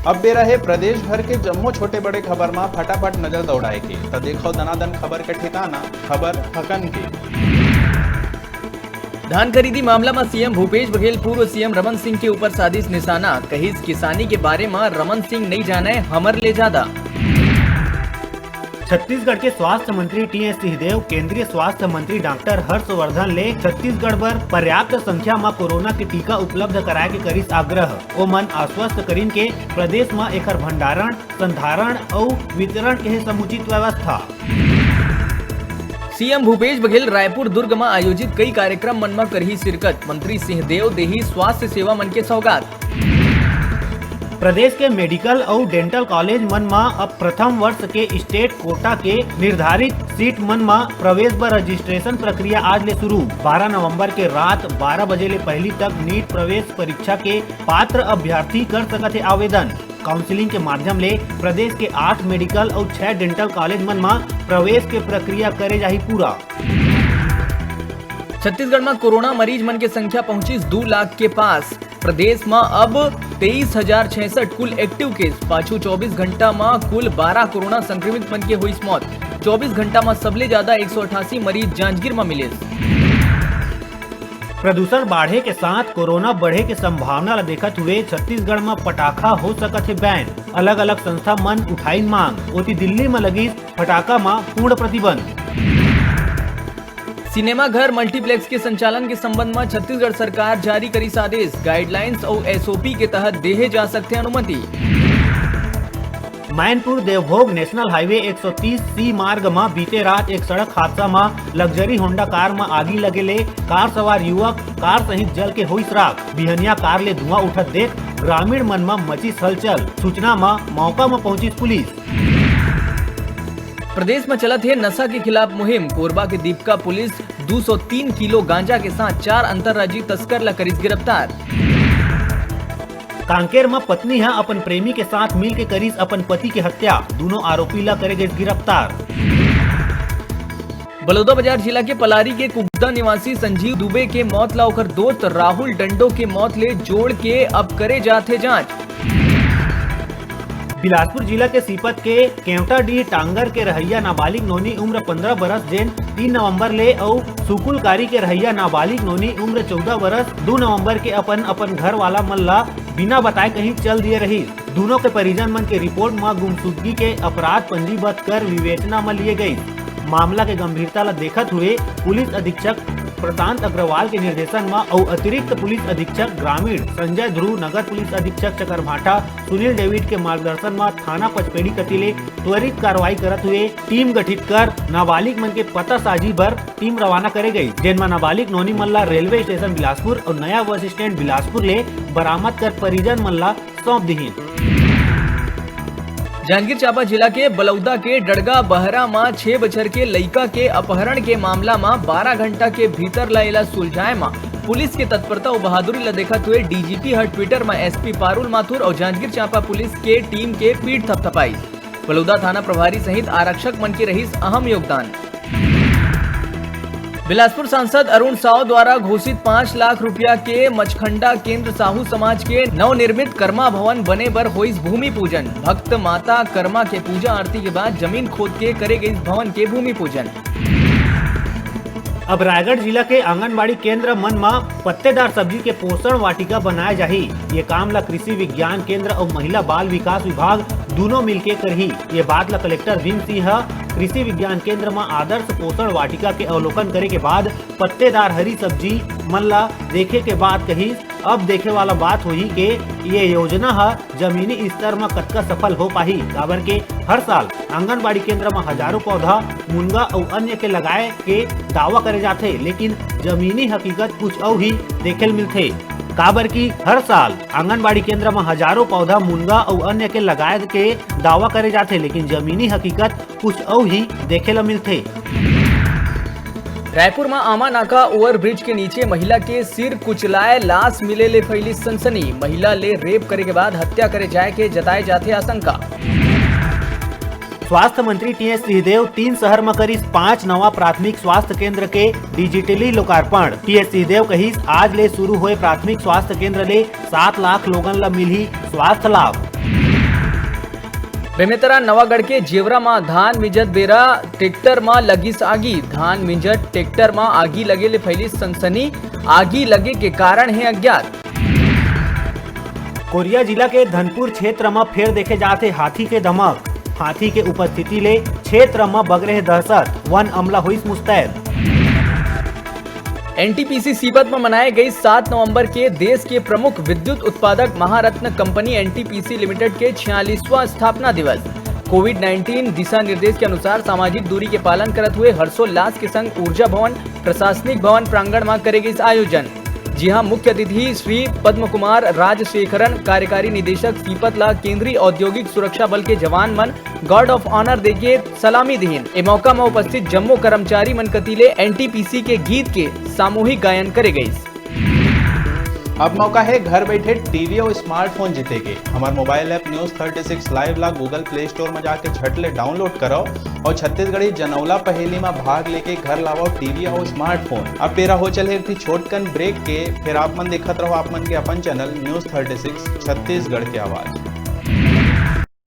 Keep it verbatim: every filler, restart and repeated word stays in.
अब बेरा हे प्रदेश भर के जम्मो छोटे बड़े खबर मा फटाफट नजर दौड़ाए के। त देखो दनादन खबर के ठिकाना, खबर हकन के। धान खरीदी मामला म सीएम भूपेश बघेल पूर्व सीएम रमन सिंह के ऊपर साधिस निशाना, कहिस किसानी के बारे म रमन सिंह नइ जानय हमर ले जादा। छत्तीसगढ़ के स्वास्थ्य मंत्री टीएस सिंहदेव केंद्रीय स्वास्थ्य मंत्री डॉक्टर हर्षवर्धन ले छत्तीसगढ़ बर पर्याप्त संख्या म कोरोना के टीका उपलब्ध कराए के करिस आग्रह। ओमन आश्वस्त करिन के प्रदेश म एखर भंडारण, संधारण अउ वितरण के हे समुचित व्यवस्था। सीएम भूपेश बघेल रायपुर दुर्ग म आयोजित कई कार्यक्रम मन म करही शिरकत, मंत्री सिंहदेव देही स्वास्थ्य सेवा मन के सौगात। प्रदेश के मेडिकल अउ डेंटल कॉलेज मन म अब प्रथम वर्ष के स्टेट कोटा के निर्धारित सीट मन म प्रवेश बर रजिस्ट्रेशन प्रक्रिया आज ले शुरू। बारह नवंबर के रात बारह बजे ले पहिली तक नीट प्रवेश परीक्षा के पात्र अभ्यर्थी कर सकत हे आवेदन। काउंसलिंग के माध्यम ले प्रदेश के आठ मेडिकल अउ छह डेंटल कॉलेज मन म प्रवेश के प्रक्रिया करे जाही पूरा। छत्तीसगढ़ म कोरोना मरीज मन के संख्या पहुंचिस दू लाख के पास। प्रदेश म अब तेईस हजार छियासठ कुल एक्टिव केस। पाछू चौबीस घंटा म कुल बारह कोरोना संक्रमित मन के होइस मौत। चौबीस घंटा म सबले जादा एक सौ अठासी मरीज जांजगीर म मिलिस। प्रदूषण बाढ़े के साथ कोरोना बढ़े के संभावना ल देखत हुए छत्तीसगढ़ म पटाखा हो सकत हे बैन। अलग-अलग संस्था मन उठाइन मांग। ओती दिल्ली म लगिस फटाखा म पूर्ण प्रतिबंध। सिनेमा घर मल्टीप्लेक्स के संचालन के संबंध म छत्तीसगढ़ सरकार जारी करिस आदेश। गाइडलाइंस अउ एसओपी के तहत देहे जा सकथे अनुमति। मैनपुर देवभोग नेशनल हाईवे एक सौ तीस सी मार्ग म बीते रात एक सड़क हादसा म लग्जरी होंडा कार म आगी लगे ले कार सवार युवक कार सहित जल के होइस राख। बिहनिया कार ले धुआं उठत देख ग्रामीण मन म मचिस हलचल। सूचना म मौका म पहुंचिस पुलिस। प्रदेश म चलत हे नशा के खिलाफ मुहिम। कोरबा के दीपका पुलिस दू सौ तीन किलो गांजा के साथ चार अंतर्राज्यीय तस्कर ला करिस गिरफ्तार। कांकेर म पत्नी ह अपन प्रेमी के साथ मिल के करिस अपन पति के हत्या, दूनों आरोपी ला करे गइस गिरफ्तार। बलौदाबाजार जिला के पलारी के कुगदा निवासी संजीव दुबे के मौत ला ओकर दोस्त राहुल डंडो के मौत ले जोड़ के अब करे जात हे जांच। बिलासपुर जिला के सीपत के केवटाडीह टांगर के रहइया नाबालिग नोनी उम्र पन्द्रह बरस, जेन तीन नवंबर ले अउ सुकुलकारी के रहइया नाबालिग नोनी उम्र चौदह बरस, दू नवंबर के अपन, अपन घर वाला मन ला बिना बताए कहीं चल दिए रहिस। दूनों के परिजन मन के रिपोर्ट म गुमशुदगी के अपराध पंजीबद्ध कर विवेचना म लिए गइस। मामला के गंभीरता ल देखत हुए पुलिस अधीक्षक प्रशांत अग्रवाल के निर्देशन म अउ अतिरिक्त पुलिस अधीक्षक ग्रामीण संजय ध्रुव, नगर पुलिस अधीक्षक चकरभाटा सुनील डेविड के मार्गदर्शन म थाना पचपेड़ी कति ले त्वरित कार्रवाई करत हुए टीम गठित कर नाबालिग मन के पतासाजी बर टीम रवाना करे गई, जेन म नाबालिग नोनी मन ला रेलवे स्टेशन बिलासपुर अउ नया बस स्टैंड बिलासपुर ले बरामद कर परिजन मन ला सौंप दिहिन। जांजगीर चांपा जिला के बलौदा के डड़गा बहरा म छह बछर के लइका के अपहरण के मामला म बारह घंटा के भीतर ला एला सुलझाए म पुलिस के तत्परता अउ बहादुरी ला देखत हुए डीजीपी ह ट्विटर म एसपी पारुल माथुर अउ जांजगीर चांपा पुलिस के टीम के पीठ थपथपाई। बलौदा थाना प्रभारी सहित आरक्षक मन के रहिस अहम योगदान। बिलासपुर सांसद अरुण साव द्वारा घोषित पाँच लाख रुपया के मचखंडा केंद्र साहू समाज के नवनिर्मित कर्मा भवन बने बर होइस भूमि पूजन। भक्त माता कर्मा के पूजा आरती के बाद जमीन खोद के करे गइस भवन के भूमि पूजन। अब रायगढ़ जिला के आंगनबाड़ी केंद्र मन म पत्तेदार सब्जी के पोषण वाटिका बनाए जाही। ये काम ला कृषि विज्ञान केंद्र अउ महिला बाल विकास विभाग दूनों मिलके करही। ये बात ला कलेक्टर भीम सिंह ह कृषि विज्ञान केंद्र म आदर्श पोषण वाटिका के अवलोकन करे के बाद पत्तेदार हरी सब्जी मन ला देखे के बाद कहिस, अब देखे वाला बात होही के ये योजना ह जमीनी स्तर म कतका सफल हो पाही, काबर के हर साल आंगनबाड़ी केंद्र म हजारों पौधा, मुनगा अउ अन्य के लगाए के दावा करे जाथे, लेकिन जमीनी हकीकत कुछ अउ ही देखे ल मिलथे, काबर कि हर साल आंगनबाड़ी केंद्र म हजारों पौधा, मुनगा अउ अन्य के लगाए के दावा करे जाथे, लेकिन जमीनी हकीकत कुछ अउ ही देखे ल मिलथे। रायपुर म आमा नाका ओवरब्रिज के नीचे महिला के सिर कुचलाए लाश मिले ले फैली सनसनी। महिला ले रेप करे के बाद हत्या करे जाए के जताए जाथे आशंका। स्वास्थ्य मंत्री टीएस सिंहदेव तीन शहर म करिस पांच नवा प्राथमिक स्वास्थ्य केंद्र के डिजिटली लोकार्पण। टीएस सिंहदेव कहिस, आज ले शुरू होए प्राथमिक स्वास्थ्य केंद्र ले सात लाख लोगन ल मिलही स्वास्थ्य लाभ। बेमेतरा नवागढ़ के जेवरा म धान मिंजत बेरा ट्रैक्टर म लगिस आगी। धान मिंजत ट्रैक्टर म आगी लगे ले फैलिस सनसनी। आगी लगे के कारण हे अज्ञात। कोरिया जिला के धनपुर क्षेत्र म फेर देखे जात हे हाथी के दमक। हाथी के उपस्थिति ले क्षेत्र म बगरे हे दहशत, वन अमला होइस मुस्तैद। एनटीपीसी सीपत म मनाए गई सात नवंबर के देश के प्रमुख विद्युत उत्पादक महारत्न कंपनी एनटीपीसी लिमिटेड के छियालीसवां स्थापना दिवस। कोविड नाइन्टीन दिशा निर्देश के अनुसार सामाजिक दूरी के पालन करत हुए हर्षोल्लास के संग ऊर्जा भवन प्रशासनिक भवन प्रांगण म करे गई आयोजन, जिहां मुख्य अतिथि श्री पद्म कुमार राजशेखरन, कार्यकारी निदेशक सीपत, ला केंद्रीय औद्योगिक सुरक्षा बल के जवान मन गार्ड ऑफ ऑनर देके सलामी दिहिन। ए मौका म उपस्थित जम्मो कर्मचारी मन कति ले एनटीपीसी के गीत के सामूहिक गायन करे गइस। अब मौका हे घर बैठे टीवी और स्मार्टफोन जीते के। हमार mobile app news thirty six live ला गूगल प्ले स्टोर में जाके झट ले डाउनलोड करो और छत्तीसगढ़ी जनौला पहेली में भाग लेके घर लावो टीवी और स्मार्टफोन। अब बेरा हो चले एक छोटकन ब्रेक के, फिर आप मन देखत रहो आप मन के अपन channel news thirty six Chhattisgarh के आवाज।